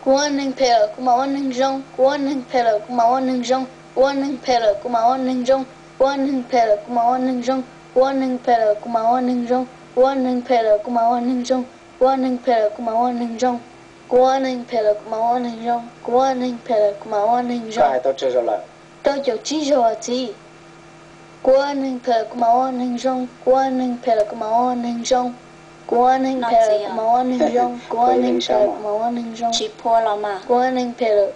Kuv ua neeg phem lawm kuv mam ua neeg zoo, kuv ua neeg phem lawm kuv mam ua neeg zoo, kuv ua neeg phem lawm kuv mam ua neeg zoo, kuv ua neeg phem lawm kuv mam ua neeg zoo, kuv ua neeg phem lawm kuv mam ua neeg zoo, kuv ua neeg phem lawm kuv mam ua neeg zoo, kuv ua neeg phem lawm kuv mam ua neeg zoo, kuv ua neeg phem lawm kuv mam ua neeg zoo, kuv ua neeg phem lawm kuv mam ua neeg zoo. Koj hais tau tsawg zaus lawm? Rau caum tsib zaus txiv. Kuv ua neeg phem lawm kuv mam ua neeg zoo, kuv ua neeg phem lawm kuv mam ua neeg zoo, kuv ua neeg phem lawm kuv mam ua neeg zoo, kuv ua neeg phem lawm kuv mam ua neeg zoo, kuv ua neeg phem lawm.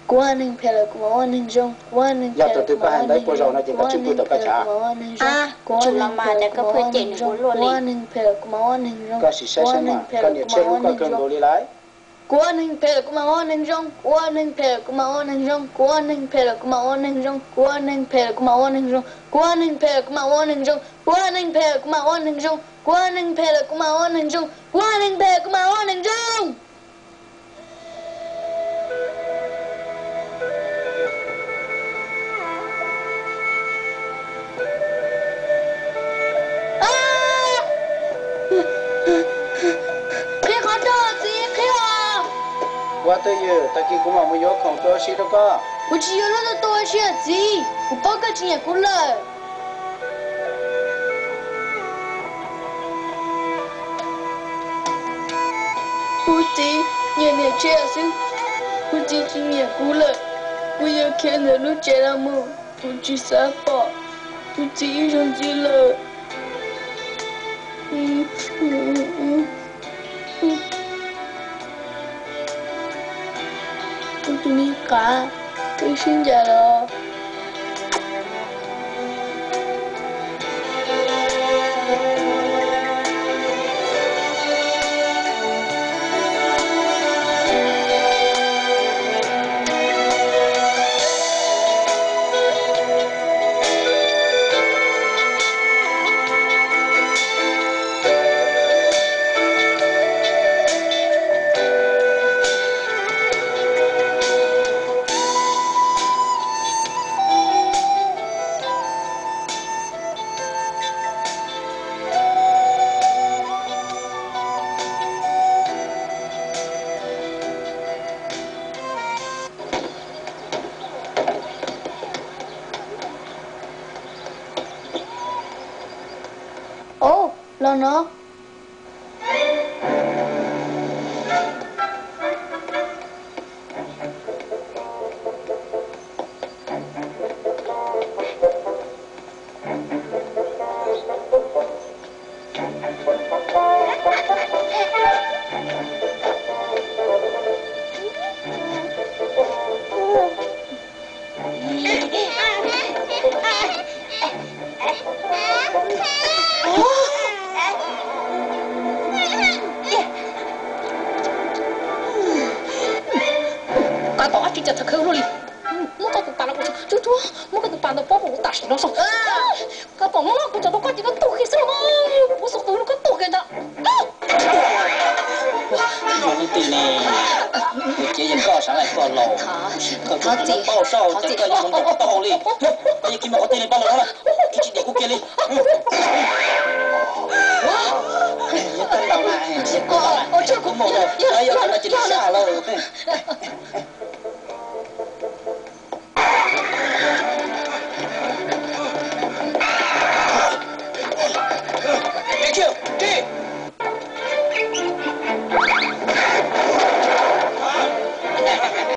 Kuv ua neeg phem lawm kuv mam ua neeg zoo, kuv ua neeg phem lawm kuv mam ua neeg zoo, kuv ua neeg phem lawm kuv mam ua neeg zoo, kuv ua neeg phem lawm kuv mam ua neeg zoo, kuv ua neeg phem lawm kuv mam ua neeg zoo, kuv ua neeg phem lawm kuv mam ua neeg zoo. Kuv ua neeg phem lawm kuv mam ua neeg zoo, kuv ua neeg phem lawm kuv mam ua neeg zoo, kuv ua neeg phem lawm kuv mam ua neeg zoo, kuv ua neeg phem lawm kuv mam ua neeg zoo, kuv ua neeg phem lawm kuv mam ua neeg zoo, kuv ua neeg phem lawm kuv mam ua neeg zoo, kuv ua neeg phem lawm kuv mam ua neeg zoo, kuv ua neeg phem lawm kuv mam ua neeg zoo. Qhib qhov rooj txiv, qhib os. Ua twj ywm, tag kis kuv mam mus yuav khoom tua ua si rau koj. Kuv tsis yuav lub tuaj tua ua si txiv, kuv paub koj tsis nyiam kuv lawm. Kuv txiv nyiam niam Tshiab xwb, kuv txiv tsis nyiam kuv lawm. Kuv yuav khiav ntawm lub tsev no mus, kuv tsis xav pom kuv txiv ib zaug ntxiv lawm. Kuv tus me qav, wb sib ncaim los. Au, los no. Koj tau dab tsi cas txhav khawv luaj li? Muab koj tus pas los kuv tsuag tsuag, muab koj tus pas ntawd pob rau kuv tam sim no saib. Koj pom muab los kuv tso rau koj ces koj taug kev xwb los mas, puv xov tooj rau koj taug kev ntag. Yog leej twg ne, kuv cev yog koj sawv daws koj laus, koj tsis paub saib ces koj yuav mus nrog kuv taug li. Koj yeej kis mas qhov twg li, pab los no na, tsis tsis diam kuv kiag li. Yog koj laus na, yog koj laus na, kuv mus lawm, yog koj no ces li sab lawm.